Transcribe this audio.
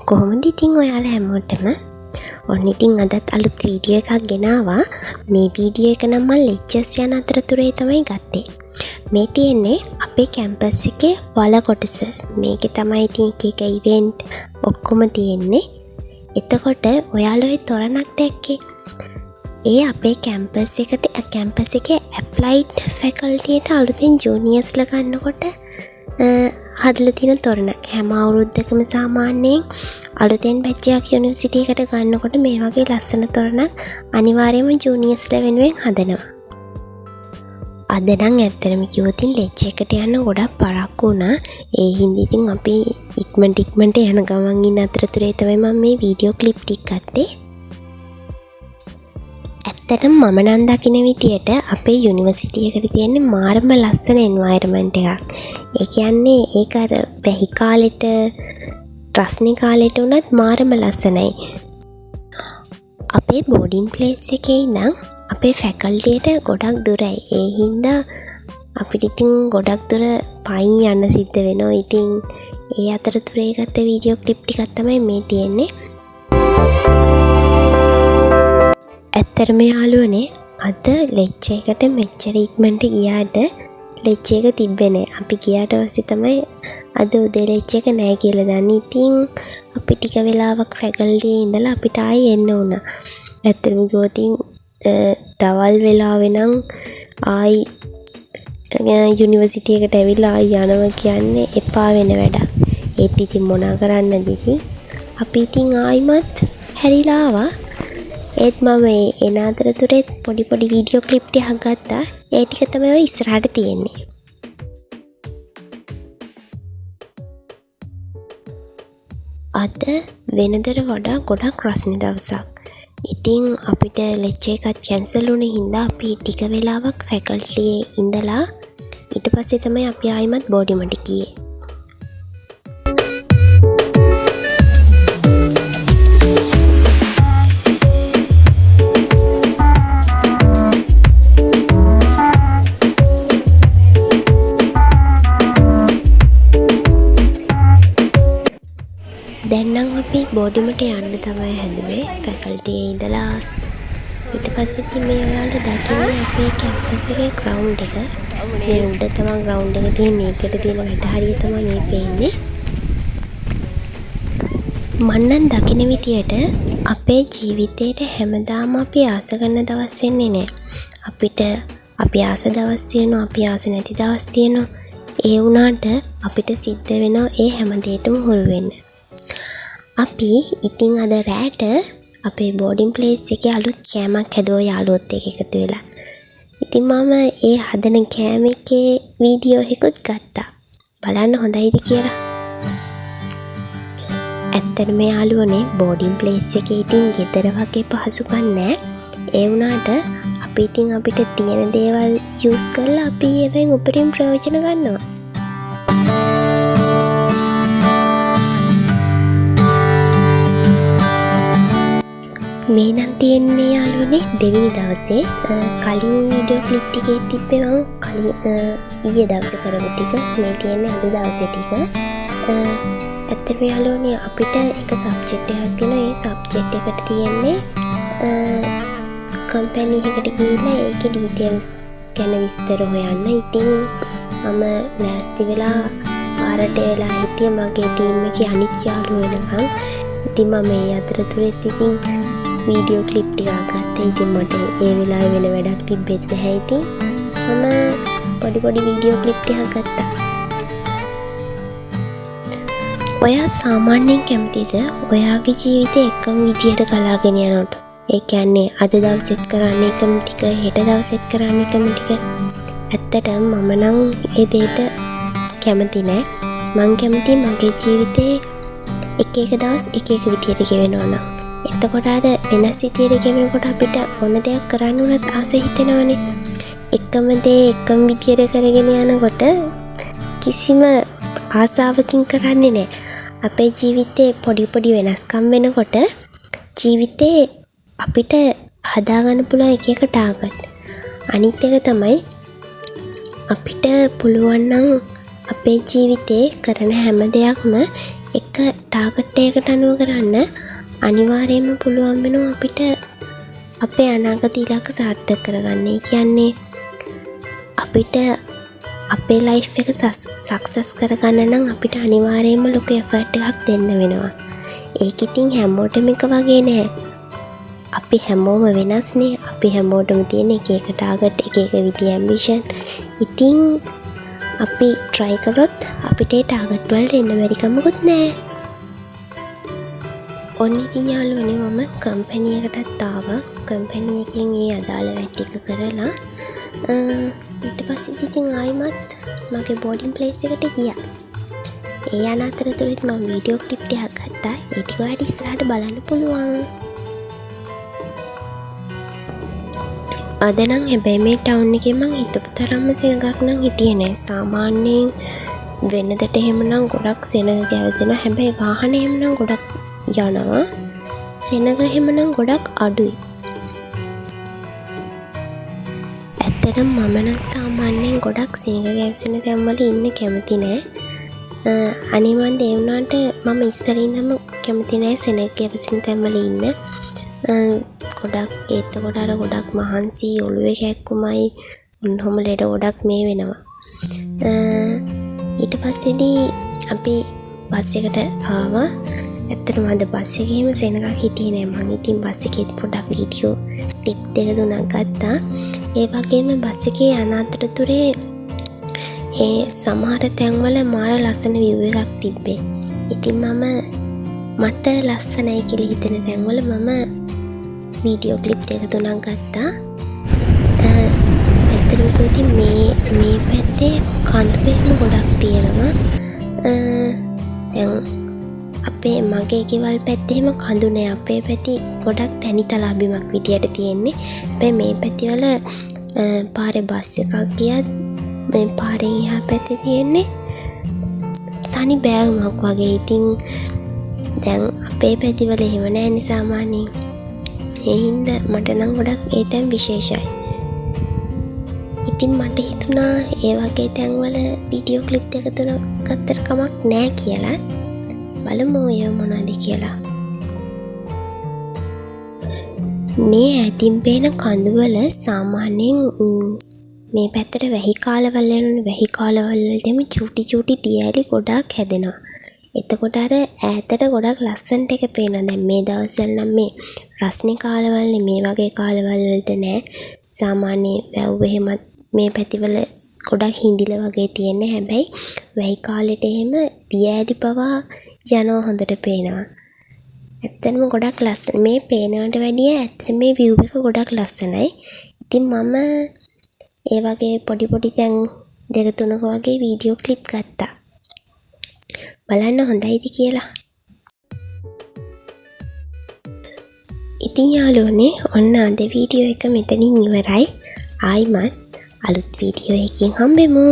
කොහොමද ඉතින් ඔයාලා හැමෝටම? ඔන්න ඉතින් අදත් අලුත් වීඩියෝ එකක් ගෙනාවා. මේ වීඩියෝ එක නම් මම ලෙක්චර්ස් යන අතරතුරේ තමයි ගත්තේ. මේ තියෙන්නේ අපේ කැම්පස් එකේ වල කොටස. මේකේ තමයි ඉතින් එක එක ඉවෙන්ට් ඔක්කොම තියෙන්නේ. එතකොට ඔයාලා ඔය තොරණක් දැක්කේ. ඒ අපේ කැම්පස් එකට කැම්පස් එකේ ඇප්ලයිඩ් ෆැකල්ටියට අලුතෙන් ජූනියර්ස්ලා ගන්නකොට හදලා තියෙන තොරණක්. හැම අවුරුද්දකම සාමාන්‍යයෙන් අලුතෙන් බැච් එකක් යුනිවර්සිටි එකට ගන්නකොට මේ වගේ ලස්සන තොරණක් අනිවාර්යයෙන්ම ජූනියර්ස්ලා වෙනුවෙන් හදනවා. අද නම් ඇත්තටම කිව්වොත් ලෙක්චර් එකට යන්න ගොඩක් පරක්කු වුණා. ඒ හින්දා ඉතින් අපි ඉක්මනට ඉක්මනට යන ගමන් ඉන්න අතරතුරේ තමයි මම මේ වීඩියෝ ක්ලිප් ටික ගත්තේ. ඇත්තටම මම නම් දකින විදියට අපේ යුනිවර්සිටි එකට තියෙන්නේ මාරම ලස්සන එන්වයරන්මන්ට් එකක්. ඒ කියන්නේ ඒක අර වැහි කාලෙට රස්නේ කාලෙට වුණත් මාරම ලස්සනයි. අපේ බෝඩින් ප්ලේස් එකේ ඉඳන් අපේ ෆැකල්ටියට ගොඩක් දුරයි. ඒ හින්දා අපිට ඉතින් ගොඩක් දුර පයින් යන්න සිද්ධ වෙනවා. ඉතින් ඒ අතරතුරේ ගත්ත වීඩියෝ ක්ලිප් ටිකක් තමයි මේ තියෙන්නේ. ඇත්තටම යාළුවනේ අද ලෙක්චර් එකට මෙච්චර ඉක්මනට ගියාට ලෙක්චර් එක තිබ්බේ නෑ. අපි ගියාට පස්සේ තමයි අද උදේ ලෙක්චර් එක නෑ කියලා දන්නේ. ඉතින් අපි ටික වෙලාවක් ෆැකල්ටියේ ඉඳලා අපිට ආයේ එන්න වුණා. ඇත්තටම කිව්වොත් දවල් වෙලාවේ නම් ආයි යුනිවර්සිටි එකට ඇවිල්ලා ආයි යනවා කියන්නේ එපා වෙන වැඩක්. ඒත් ඉතින් මොනා කරන්නද ඉතින් අපි ඉතින් ආයිමත් හැරිලා ආවා. ඒත් මම මේ එන අතරතුරේත් පොඩි පොඩි වීඩියෝ ක්ලිප් ටිකක් ගත්තා. ඒ ටික තමයි ඔය ඉස්සරහට තියෙන්නේ. අද වෙනදට වඩා ගොඩක් රස්නේ දවසක්. ඉතින් අපිට ලෙක්චර් එකත් කැන්සල් වුණ හින්දා අපි ටික වෙලාවක් ෆැකල්ටියේ ඉඳලා ඊට පස්සේ තමයි අපි ආයිමත් බෝඩිමට ගියේ. දැන් නම් අපි බෝඩිමට යන්න තමයි හැදුවේ. ෆැකල්ටියේ ඉඳලා ඊට පස්සේ ඉතින් මේ ඔයාලට දකින්නේ අපේ කැම්පස් එකේ ග්‍රවුන්ඩ් එක. මේ උඩ තමයි ග්‍රවුන්ඩ් එක තියෙන්නේ. ඒකට තියෙන වැට හරිය තමයි මේ පේන්නේ. මං නම් දකින විදියට අපේ ජීවිතේට හැමදාම අපි ආස කරන දවස් එන්නේ නෑ. අපිට අපි ආස දවස් තියෙනවා, අපි ආස නැති දවස් තියෙනවා. ඒ වුණාට අපිට සිද්ධ වෙනවා ඒ හැම දෙයකටම හුරු වෙන්න. අපි ඉතින් අද රෑට අපේ බෝඩින් ප්ලේස් එකේ අලුත් කෑමක් හැදුවා යාළුවොත් එක්ක එකතු වෙලා. ඉතින් මම ඒ හදන කෑම එකේ වීඩියෝ එකකුත් ගත්තා. බලන්න හොඳයිද කියලා. ඇත්තටම යාළුවනේ බෝඩින් ප්ලේස් එකේ ඉතින් ගෙදර වගේ පහසුකම් නෑ. ඒ වුණාට අපි ඉතින් අපිට තියෙන දේවල් යූස් කරලා අපි ඒවෙන් උපරිම ප්‍රයෝජන ගන්නවා. මේ නම් තියෙන්නේ යාළුවනේ දෙවෙනි දවසේ. කලින් වීඩියෝ ක්ලිප් ටිකේ තිබ්බේ මං කලින් ඊයේ දවසේ කරපු ටික. මේ තියෙන්නේ අද දවසේ ටික. ඇත්තටම යාළුවනේ අපිට එක සබ්ජෙක්ට් එකක් තියෙනවා. ඒ සබ්ජෙක්ට් එකට තියෙන්නේ කම්පැනි එකකට ගිහිල්ලා ඒකේ ඩීටේල්ස් ගැන විස්තර හොයන්න. ඉතින් මම ලෑස්ති වෙලා පාරට වෙලා හිටියේ මගේ ටීම් එකේ අනිත් යාළුවෝ වෙනකන්. ඉතින් මම මේ අතරතුරෙත් ඉතින් වීඩියෝ ක්ලිප් ටිකක් ගත්තා. ඉතින් මට ඒ වෙලාවේ වෙන වැඩක් තිබ්බෙත් නැහැ. ඉතින් මම පොඩි පොඩි වීඩියෝ ක්ලිප් ටිකක් ගත්තා. ඔයා සාමාන්‍යයෙන් කැමතිද ඔයාගේ ජීවිතේ එකම විදියට ගලාගෙන යනකොට? ඒ කියන්නේ අද දවසෙත් කරන්න එකම ටික, හෙට දවසෙත් කරන්න එකම ටික. ඇත්තටම මම නම් ඒ දෙයට කැමති නෑ. මං කැමති මගේ ජීවිතේ එක එක දවස් එක එක විදියට ගෙවෙනවා නම්. එතකොට අර වෙනස් විදියට ගෙවෙනකොට අපිට ඕන දෙයක් කරන්න උනත් ආස හිතෙනවනේ. එකම දේ එකම විදියට කරගෙන යනකොට කිසිම ආසාවකින් කරන්නේ නෑ. අපේ ජීවිතේ පොඩි පොඩි වෙනස්කම් වෙනකොට ජීවිතේ අපිට හදාගන්න පුළුවන් එක එක ටාගට්. අනිත් එක තමයි අපිට පුළුවන් නම් අපේ ජීවිතේ කරන හැම දෙයක්ම එක ටාගට් එකකට අනුව කරන්න අනිවාර්යයෙන්ම පුළුවන් වෙනවා අපිට අපේ අනාගත ඉලක්ක සාර්ථක කරගන්න. ඒ කියන්නේ අපිට අපේ ලයිෆ් එක සක්සස් කරගන්න නම් අපිට අනිවාර්යයෙන්ම ලොකු එෆර්ට් එකක් දෙන්න වෙනවා. ඒක ඉතින් හැමෝටම එක වගේ නෑ. අපි හැමෝම වෙනස්නේ. අපි හැමෝටම තියෙන එක එක ටාගට්, එක එක විදිහේ ඇම්බිෂන්. ඉතින් අපි ට්‍රයි කරොත් අපිට ඒ ටාගට් වලට එන්න බැරි කමකුත් නෑ. ඔන්න ඉතින් යාළුවනේ මම කම්පැනි එකටත් ආවා. කම්පැනි එකෙන් ඒ අදාළ වැඩ ටික කරලා ඊට පස්සේ ඉතින් ආයිමත් මගේ බෝඩින් ප්ලේස් එකට ගියා. ඒ යන අතරතුරෙත් මම වීඩියෝ ක්ලිප් ටිකක් ගත්තා. ඒ ටික ඔයාලට ඉස්සරහට බලන්න පුළුවන්. අද නම් හැබැයි මේ ටවුන් එකේ මං හිතපු තරම්ම සෙනඟක් නම් හිටියේ නෑ. සාමාන්‍යයෙන් වෙනදට එහෙමනම් ගොඩක් සෙනඟ ගැවසෙනවා. හැබැයි වාහන එහෙමනම් ගොඩක් යනවා. සෙනඟ එහෙමනම් ගොඩක් අඩුයි. ඇත්තටම මම නම් සාමාන්‍යයෙන් ගොඩක් සෙනඟ ගැවසෙන තැන්වල ඉන්න කැමති නෑ. අනේ මන්ද ඒ වුණාට මම ඉස්සර ඉඳන්ම කැමති නෑ සෙනඟ ගැවසෙන තැන්වල ඉන්න. ගොඩක් එතකොට අර ගොඩක් මහන්සි ඔළුවේ කැක්කුමයි ඔන්නෝම ලෙඩ ගොඩක් මේ වෙනවා. ඊට පස්සේදී අපි බස් එකට ආවා. ඇත්තටම අද බස් එකේ එහෙම සෙනඟක් හිටියේ නෑ. මං ඉතින් බස් එකේත් පොඩ්ඩක් වීඩියෝ ක්ලිප් දෙක තුනක් ගත්තා. ඒ වගේම බස් එකේ යන අතරතුරේ ඒ සමහර තැන්වල මාර ලස්සන විව් එකක් තිබ්බේ. ඉතින් මට ලස්සනයි කියලා හිතෙන තැන්වල මම වීඩියෝ ක්ලිප් දෙක තුනක් ගත්තා. ඇත්තටම කිව්වොත් ඉතින් මේ පැත්තේ කඳු එහෙම ගොඩක් තියෙනවා. දැන් මගේ ගෙවල් පැත්තේ එහෙම කඳු නෑ. අපේ පැති ගොඩක් තැනිතලා බිමක් විදියට තියෙන්නේ. හැබැයි මේ පැතිවල පාරේ බස් එකක් ගියත් මේ පාරෙන් එහා පැත්තේ තියෙන්නේ තනි බෑවුමක් වගේ. ඉතින් දැන් අපේ පැතිවල එහෙම නෑනේ සාමාන්‍යයෙන්. ඒ හින්දා මට නම් ගොඩක් ඒ තැන් විශේෂයි. ඉතින් මට හිතුණා ඒ වගේ තැන්වල වීඩියෝ ක්ලිප් දෙක තුනක් ගත්තට කමක් නෑ කියලා. බලමු ඒවා මොනවද කියලා. මේ ඈතින් පේන කඳුවල සාමාන්‍යයෙන් මේ පැත්තට වැහි කාලවල යනවනේ. වැහි කාලවල වලට එම චූටි චූටි දියඇලි ගොඩාක් හැදෙනවා. එතකොට අර ඈතට ගොඩක් ලස්සනට එක පේනවා. දැන් මේ දවස්වල නම් මේ රස්නේ කාලවලනේ මේ වගේ කාලවල වලට නෑ. සාමාන්‍ය වැව් එහෙමත් මේ පැතිවල ගොඩක් හිඳිලා වගේ තියෙන්නේ. හැබැයි වැහි කාලෙට එහෙම දියඇලි පවා යනවා හොඳට පේනවා. ඇත්තටම ගොඩක් ලස්සන. මේ පේනවට වැඩිය ඇත්තටම මේ විව් එක ගොඩක් ලස්සනයි. ඉතින් මම ඒ වගේ පොඩි පොඩි තැන් දෙක තුනක වගේ වීඩියෝ ක්ලිප් ගත්තා. බලන්න හොඳයිද කියලා. ඉතින් යාළුවනේ ඔන්න අද වීඩියෝ එක මෙතනින් ඉවරයි. ආයිමත් අලුත් වීඩියෝ එකකින් හම්බෙමු.